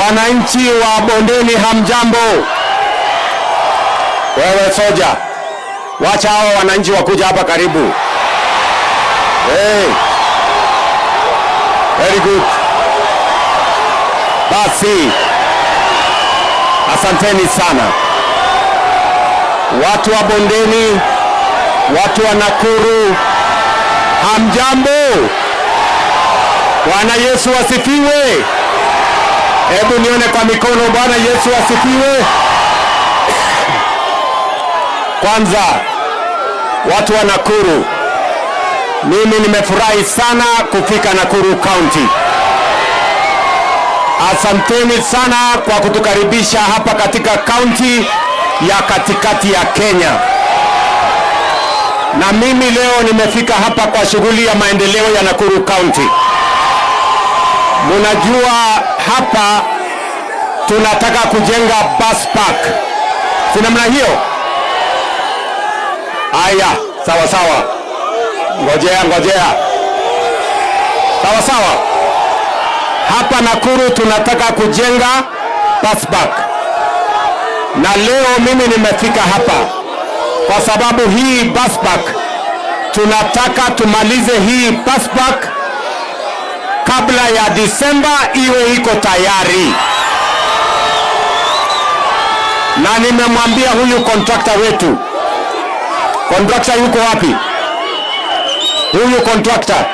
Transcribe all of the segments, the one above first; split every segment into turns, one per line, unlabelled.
Wananchi wa Bondeni hamjambo. Wewe soja, wacha hao wananchi wakuja hapa karibu. Hey. Very good. Basi, asanteni sana watu wa Bondeni, watu wa Nakuru, hamjambo. Bwana Yesu asifiwe. Hebu nione kwa mikono. Bwana Yesu asifiwe. Kwanza watu wa Nakuru, mimi nimefurahi sana kufika Nakuru County. Asanteni sana kwa kutukaribisha hapa katika kaunti ya katikati ya Kenya. Na mimi leo nimefika hapa kwa shughuli ya maendeleo ya Nakuru County. Munajua hapa tunataka kujenga bus park, si namna hiyo? Aya, sawa sawa, ngojea ngojea, sawa sawa. Hapa Nakuru tunataka kujenga bus park, na leo mimi nimefika hapa kwa sababu hii bus park tunataka tumalize hii bus park kabla ya Disemba iwe iko tayari, na nimemwambia huyu contractor wetu. Contractor yuko wapi? Huyu contractor,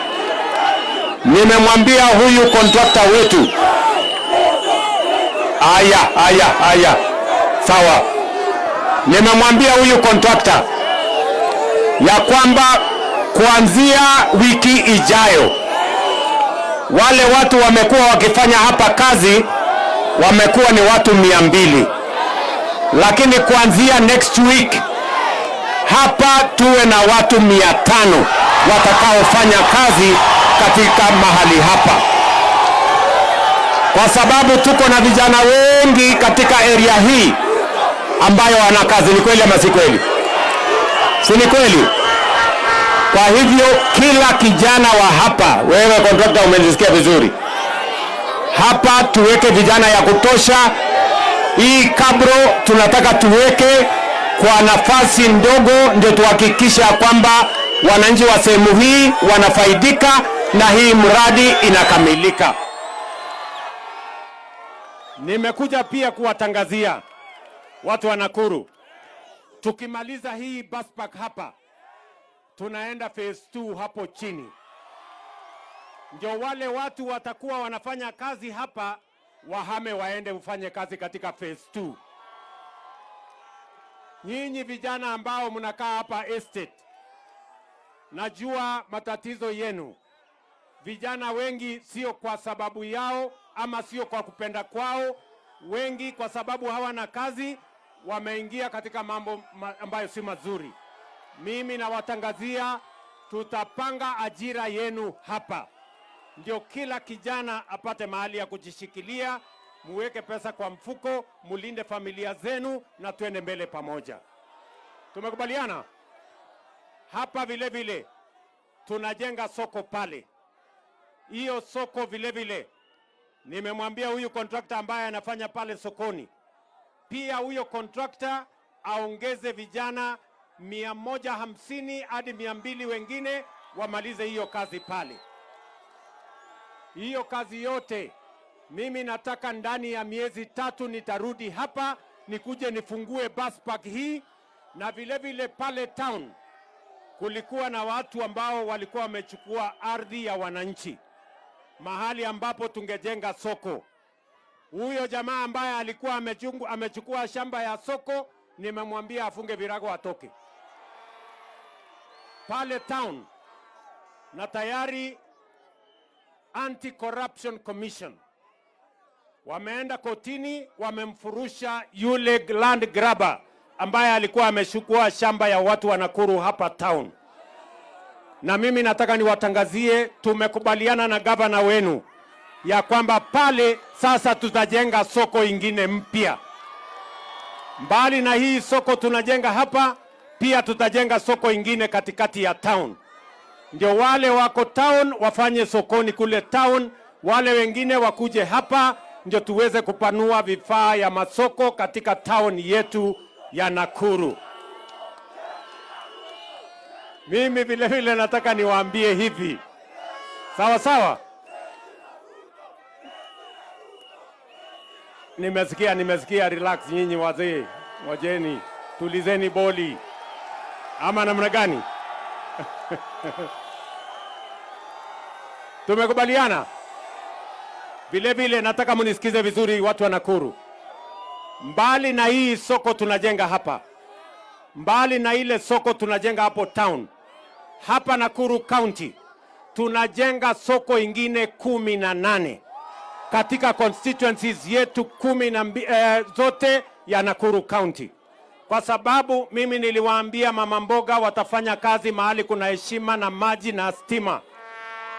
nimemwambia huyu contractor wetu. Aya, aya, aya, sawa. Nimemwambia huyu contractor ya kwamba kuanzia wiki ijayo wale watu wamekuwa wakifanya hapa kazi wamekuwa ni watu 200, lakini kuanzia next week hapa tuwe na watu 500 watakaofanya kazi katika mahali hapa, kwa sababu tuko na vijana wengi katika area hii ambayo wana kazi. Ni kweli ama si kweli? Si ni kweli? Kwa hivyo kila kijana wa hapa, wewe contractor, umenisikia vizuri, hapa tuweke vijana ya kutosha. Hii cabro tunataka tuweke kwa nafasi ndogo, ndio tuhakikisha kwamba wananchi wa sehemu hii wanafaidika na hii mradi inakamilika. Nimekuja pia kuwatangazia watu wa Nakuru, tukimaliza hii bus park hapa, tunaenda phase 2 hapo chini, ndio wale watu watakuwa wanafanya kazi hapa wahame waende ufanye kazi katika phase 2. Nyinyi vijana ambao mnakaa hapa estate, najua matatizo yenu. Vijana wengi sio kwa sababu yao ama sio kwa kupenda kwao, wengi kwa sababu hawana kazi wameingia katika mambo ambayo si mazuri. Mimi nawatangazia, tutapanga ajira yenu hapa, ndio kila kijana apate mahali ya kujishikilia, muweke pesa kwa mfuko, mulinde familia zenu na tuende mbele pamoja. Tumekubaliana hapa. Vile vile tunajenga soko pale, hiyo soko vile vile nimemwambia huyu contractor ambaye anafanya pale sokoni, pia huyo contractor aongeze vijana 150 hadi 200 wengine wamalize hiyo kazi pale. Hiyo kazi yote mimi nataka ndani ya miezi 3 nitarudi hapa nikuje nifungue bus park hii, na vile vile pale town kulikuwa na watu ambao walikuwa wamechukua ardhi ya wananchi mahali ambapo tungejenga soko. Huyo jamaa ambaye alikuwa amechukua shamba ya soko, nimemwambia afunge virago atoke pale town, na tayari Anti-Corruption Commission wameenda kotini, wamemfurusha yule land grabber ambaye alikuwa amechukua shamba ya watu wa Nakuru hapa town. Na mimi nataka niwatangazie, tumekubaliana na gavana wenu ya kwamba pale sasa tutajenga soko ingine mpya. Mbali na hii soko tunajenga hapa, pia tutajenga soko ingine katikati ya town. Ndio wale wako town wafanye sokoni kule town, wale wengine wakuje hapa ndio tuweze kupanua vifaa ya masoko katika town yetu ya Nakuru. Mimi vile vile nataka niwaambie hivi, sawa sawa. Nimesikia, nimesikia. Relax nyinyi wazee, ngojeni, tulizeni boli, ama namna gani? Tumekubaliana. Vile vile nataka munisikize vizuri, watu wa Nakuru. Mbali na hii soko tunajenga hapa, mbali na ile soko tunajenga hapo town, hapa Nakuru County tunajenga soko ingine 18 katika constituencies yetu 12 zote ya Nakuru County, kwa sababu mimi niliwaambia mama mboga watafanya kazi mahali kuna heshima na maji na stima.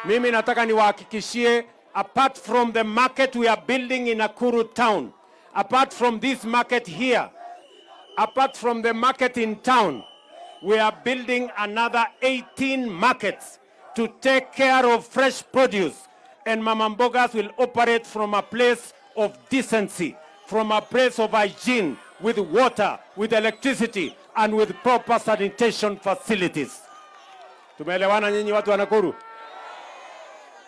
Mimi nataka niwahakikishie, apart from the market we are building in Nakuru town, apart from this market here, apart from the market in town, we are building another 18 markets to take care of fresh produce, and mama mbogas will operate from a place of decency, from a place of hygiene, with water, with electricity, and with proper sanitation facilities. Tumeelewana nyinyi watu wa Nakuru?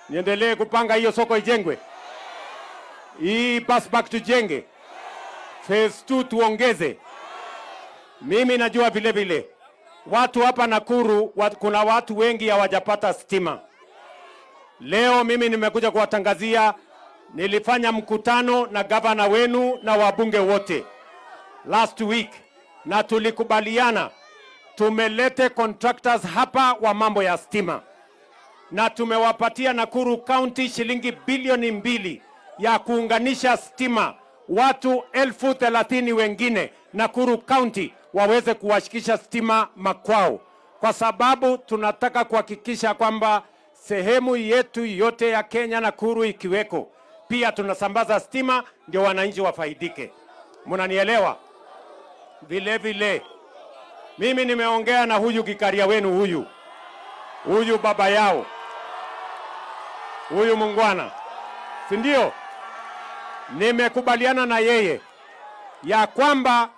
Niendelee kupanga hiyo soko ijengwe, hii bus park tujenge, phase 2 tuongeze. Mimi najua vile vile watu hapa Nakuru kuna watu wengi hawajapata stima. Leo mimi nimekuja kuwatangazia, nilifanya mkutano na gavana wenu na wabunge wote last week, na tulikubaliana tumelete contractors hapa wa mambo ya stima na tumewapatia Nakuru County shilingi bilioni 2 ya kuunganisha stima watu 30,000 wengine Nakuru County waweze kuwashikisha stima makwao, kwa sababu tunataka kuhakikisha kwamba sehemu yetu yote ya Kenya, Nakuru ikiweko, pia tunasambaza stima ndio wananchi wafaidike. Mnanielewa? Vile vile mimi nimeongea na huyu Gikaria wenu, huyu huyu baba yao huyu mungwana, si ndio? Nimekubaliana na yeye ya kwamba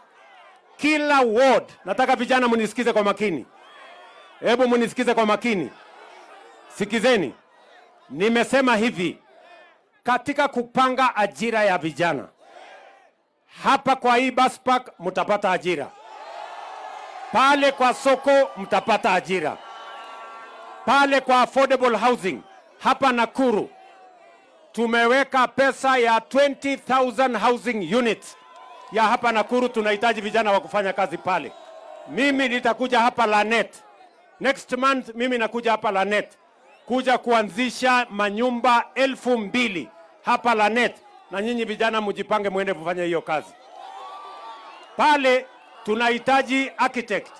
kila ward, nataka vijana munisikize kwa makini, hebu munisikize kwa makini, sikizeni. Nimesema hivi, katika kupanga ajira ya vijana hapa kwa hii bus park mtapata ajira, pale kwa soko mtapata ajira, pale kwa affordable housing hapa Nakuru tumeweka pesa ya 20,000 housing units ya hapa Nakuru. Tunahitaji vijana wa kufanya kazi pale. Mimi nitakuja hapa Lanet next month, mimi nakuja hapa Lanet kuja kuanzisha manyumba 2,000 hapa Lanet, na nyinyi vijana mjipange muende kufanya hiyo kazi pale. Tunahitaji architect,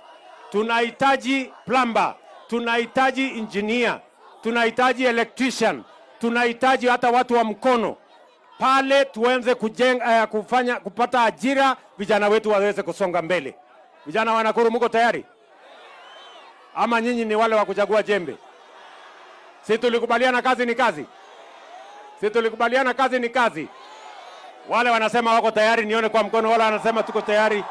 tunahitaji plumber, tunahitaji engineer, tunahitaji electrician, tunahitaji hata watu wa mkono pale, tuanze kujenga, kufanya kupata ajira, vijana wetu waweze kusonga mbele. Vijana wa Nakuru, mko tayari ama nyinyi ni wale wa kuchagua jembe? Si tulikubaliana kazi ni kazi? Si tulikubaliana kazi ni kazi? Wale wanasema wako tayari, nione kwa mkono. Wale wanasema tuko tayari.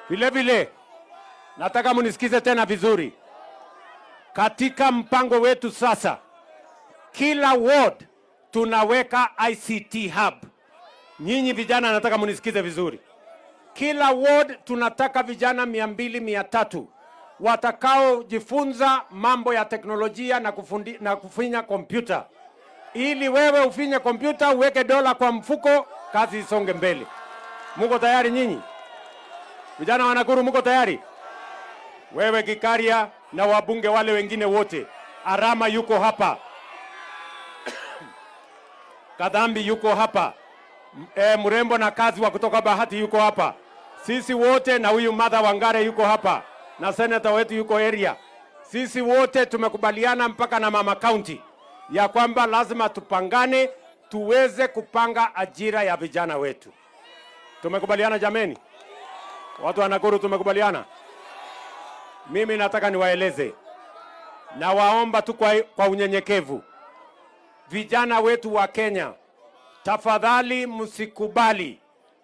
Vile vile nataka munisikize tena vizuri. Katika mpango wetu sasa, kila ward tunaweka ICT hub. Nyinyi vijana, nataka munisikize vizuri. Kila ward tunataka vijana 200, 300 watakaojifunza mambo ya teknolojia na kufinya kompyuta, ili wewe ufinye kompyuta uweke dola kwa mfuko, kazi isonge mbele. Muko tayari nyinyi vijana wa Nakuru? Muko tayari? Wewe Gikaria na wabunge wale wengine wote, Arama yuko hapa, Kadhambi yuko hapa, mrembo na kazi wa kutoka Bahati yuko hapa, sisi wote na huyu Martha Wangare yuko hapa na seneta wetu yuko area. Sisi wote tumekubaliana mpaka na mama county ya kwamba lazima tupangane tuweze kupanga ajira ya vijana wetu. Tumekubaliana jameni? Watu wa Nakuru tumekubaliana? Mimi nataka niwaeleze na waomba tu kwa unyenyekevu. Vijana wetu wa Kenya, tafadhali msikubali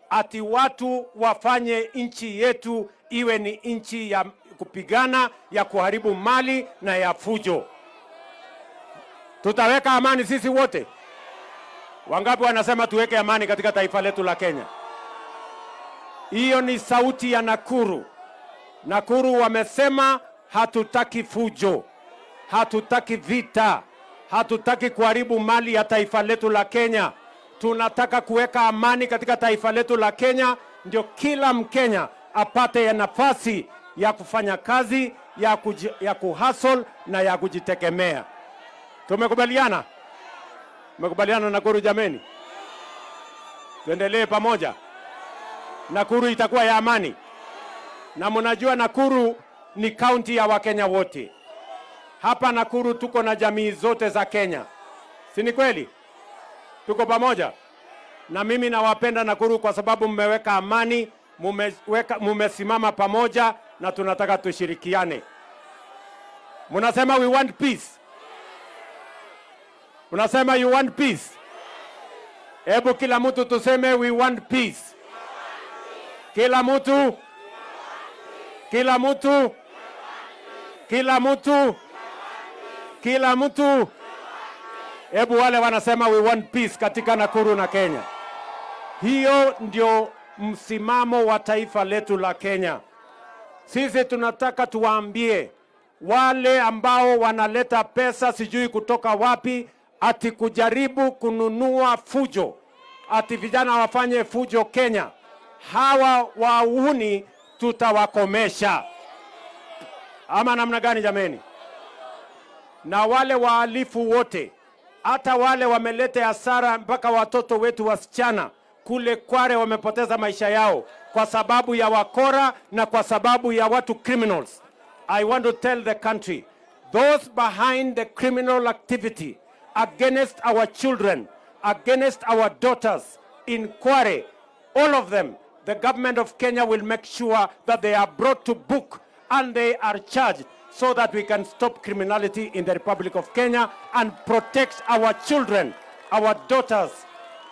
ati watu wafanye nchi yetu iwe ni nchi ya kupigana, ya kuharibu mali na ya fujo. Tutaweka amani sisi wote. Wangapi wanasema tuweke amani katika taifa letu la Kenya? Hiyo ni sauti ya Nakuru. Nakuru wamesema hatutaki fujo, hatutaki vita, hatutaki kuharibu mali ya taifa letu la Kenya. Tunataka kuweka amani katika taifa letu la Kenya, ndio kila Mkenya apate ya nafasi ya kufanya kazi ya kuhustle na ya kujitegemea. Tumekubaliana? Tumekubaliana Nakuru jameni? Tuendelee pamoja. Nakuru itakuwa ya amani, na mnajua Nakuru ni kaunti ya Wakenya wote. Hapa Nakuru tuko na jamii zote za Kenya, si ni kweli? Tuko pamoja. Na mimi nawapenda Nakuru kwa sababu mmeweka amani, mumesimama pamoja na tunataka tushirikiane. Mnasema we want peace. Mnasema you want peace. Hebu kila mtu tuseme we want peace. Kila mtu, kila mtu, kila mtu, kila mtu. Hebu wale wanasema we want peace katika Nakuru na Kenya. Hiyo ndio msimamo wa taifa letu la Kenya. Sisi tunataka tuwaambie wale ambao wanaleta pesa sijui kutoka wapi, ati kujaribu kununua fujo, ati vijana wafanye fujo Kenya. Hawa wahuni tutawakomesha, ama namna gani jameni? Na wale wahalifu wote, hata wale wameleta hasara mpaka watoto wetu wasichana kule Kware wamepoteza maisha yao kwa sababu ya wakora na kwa sababu ya watu criminals. I want to tell the country, those behind the criminal activity against our children, against our daughters in Kware, all of them, the government of Kenya will make sure that they are brought to book and they are charged so that we can stop criminality in the Republic of Kenya and protect our children, our daughters,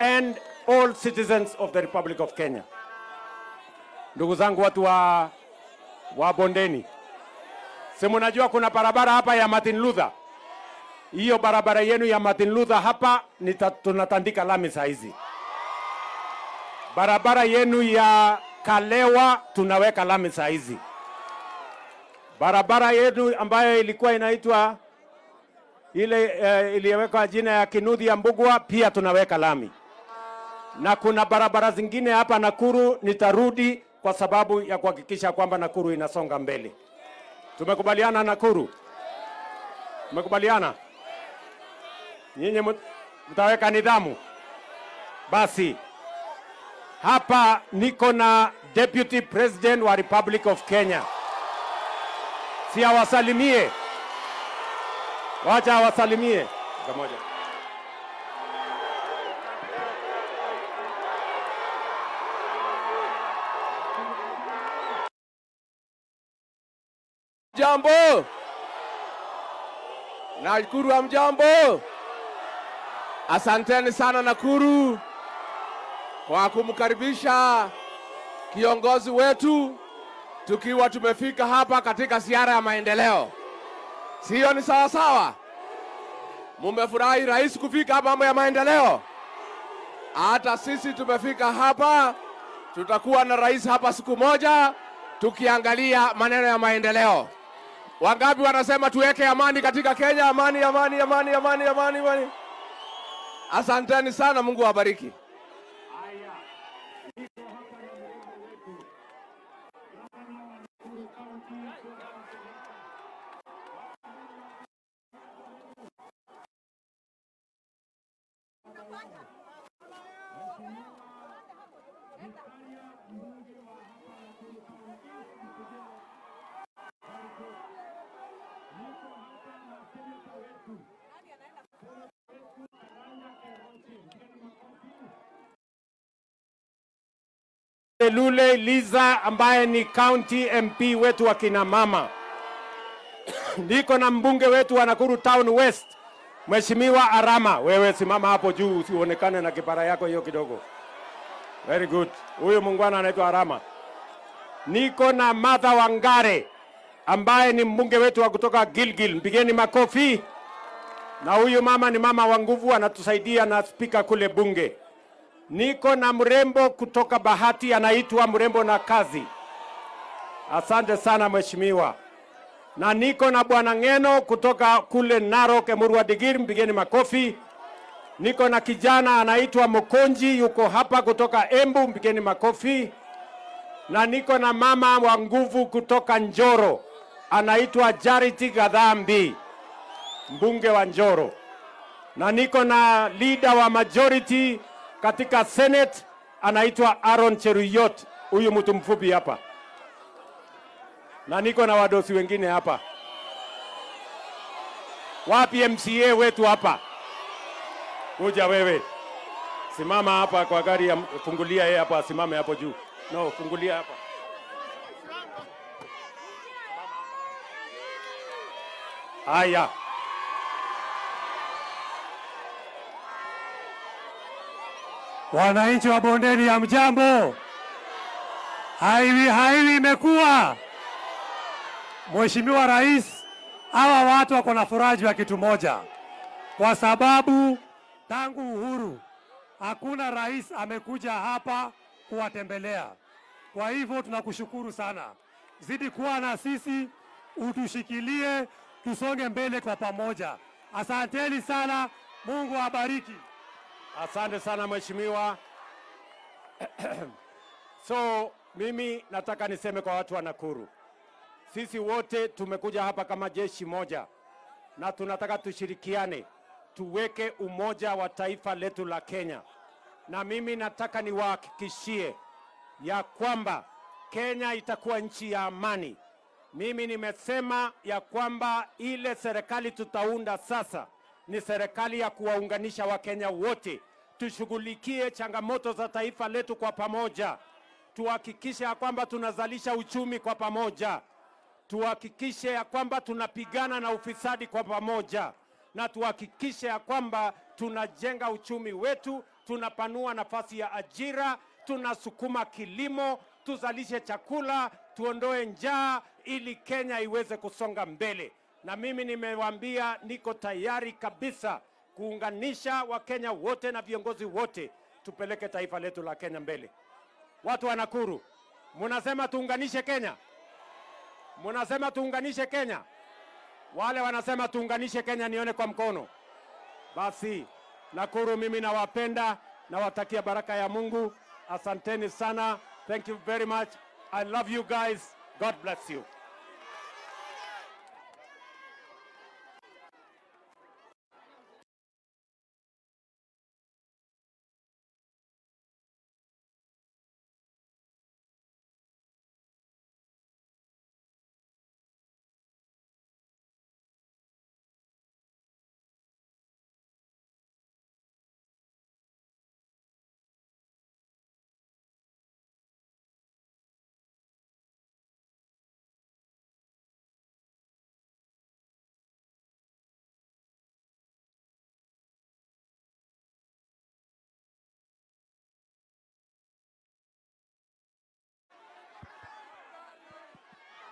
and all citizens of the Republic of Kenya. Ndugu zangu watu wa Bondeni, si mnajua kuna barabara hapa ya Martin Luther? Hiyo barabara yenu ya Martin Luther hapa tunatandika lami saa hizi. Barabara yenu ya Kalewa tunaweka lami saa hizi. Barabara yenu ambayo ilikuwa inaitwa ile iliyowekwa jina ya Kinuthia Mbugua pia tunaweka lami, na kuna barabara zingine hapa Nakuru nitarudi kwa sababu ya kuhakikisha kwamba Nakuru inasonga mbele. Tumekubaliana Nakuru? Tumekubaliana? Nyinyi mtaweka nidhamu? Basi hapa niko na Deputy President wa Republic of Kenya. Si awasalimie? Wacha awasalimie. Pamoja.
Jambo. Nakuru hamjambo. Asanteni sana Nakuru kwa kumkaribisha kiongozi wetu tukiwa tumefika hapa katika ziara ya maendeleo. Sio ni sawa sawa? Mumefurahi rais kufika hapa mambo ya maendeleo? Hata sisi tumefika hapa, tutakuwa na rais hapa siku moja tukiangalia maneno ya maendeleo. Wangapi wanasema tuweke amani katika Kenya? Amani, amani, amani, amani, amani, amani. Asanteni sana, Mungu awabariki.
Lule Liza ambaye ni county MP wetu wa kina mama. Niko na mbunge wetu wa Nakuru Town West, Mheshimiwa Arama, wewe simama hapo juu usionekane na kipara yako hiyo kidogo. Very good. Huyu muungwana anaitwa Arama. Niko na Martha Wangare ambaye ni mbunge wetu wa kutoka Gilgil. Mpigeni makofi. Na huyu mama ni mama wa nguvu, anatusaidia na spika kule bunge. Niko na mrembo kutoka Bahati, anaitwa mrembo na kazi. Asante sana mheshimiwa. Na niko na bwana Ngeno kutoka kule Narok, Emurua Dikirr, mpigeni makofi. Niko na kijana anaitwa Mokonji, yuko hapa kutoka Embu, mpigeni makofi. Na niko na mama wa nguvu kutoka Njoro, anaitwa Charity Gadhambi, mbunge wa Njoro. Na niko na leader wa majority katika Senate, anaitwa Aaron Cheruiyot, huyu mtu mfupi hapa. Na niko na wadosi wengine hapa. Wapi MCA wetu hapa? Kuja wewe. Simama hapa kwa gari ya fungulia yeye hapa, asimame hapo juu. No, fungulia hapa. Haya.
Wananchi wa bondeni ya mjambo, haiwi haiwi imekuwa. Mheshimiwa Rais, hawa watu wako na furaha juu ya kitu moja, kwa sababu tangu uhuru hakuna rais amekuja hapa kuwatembelea. Kwa hivyo tunakushukuru sana, zidi kuwa na sisi, utushikilie, tusonge mbele kwa pamoja. Asanteni sana, Mungu awabariki.
Asante sana mheshimiwa. So mimi nataka niseme kwa watu wa Nakuru, sisi wote tumekuja hapa kama jeshi moja na tunataka tushirikiane, tuweke umoja wa taifa letu la Kenya. Na mimi nataka niwahakikishie ya kwamba Kenya itakuwa nchi ya amani. Mimi nimesema ya kwamba ile serikali tutaunda sasa ni serikali ya kuwaunganisha Wakenya wote, tushughulikie changamoto za taifa letu kwa pamoja, tuhakikishe ya kwamba tunazalisha uchumi kwa pamoja, tuhakikishe ya kwamba tunapigana na ufisadi kwa pamoja, na tuhakikishe ya kwamba tunajenga uchumi wetu, tunapanua nafasi ya ajira, tunasukuma kilimo, tuzalishe chakula, tuondoe njaa ili Kenya iweze kusonga mbele. Na mimi nimewaambia niko tayari kabisa kuunganisha Wakenya wote na viongozi wote, tupeleke taifa letu la Kenya mbele. Watu wa Nakuru, munasema tuunganishe Kenya? Munasema tuunganishe Kenya? Wale wanasema tuunganishe Kenya, nione kwa mkono. Basi Nakuru, mimi nawapenda, nawatakia baraka ya Mungu. Asanteni sana. Thank you very much. I love you guys. God bless you.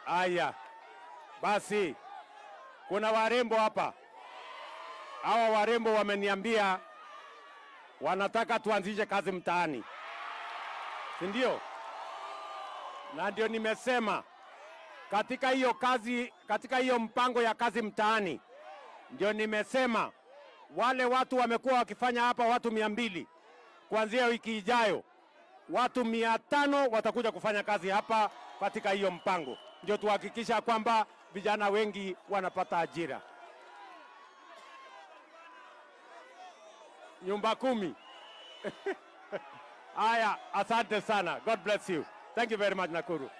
Aya, basi kuna warembo hapa. Hawa warembo wameniambia wanataka tuanzishe kazi mtaani, si ndio? Na ndio nimesema katika hiyo kazi, katika hiyo mpango ya kazi mtaani, ndio nimesema wale watu wamekuwa wakifanya hapa watu 200, kuanzia wiki ijayo watu 500 watakuja kufanya kazi hapa katika hiyo mpango, ndio tuhakikisha kwamba vijana wengi wanapata ajira. Nyumba 10. Haya, asante sana. God bless you. Thank you very much, Nakuru.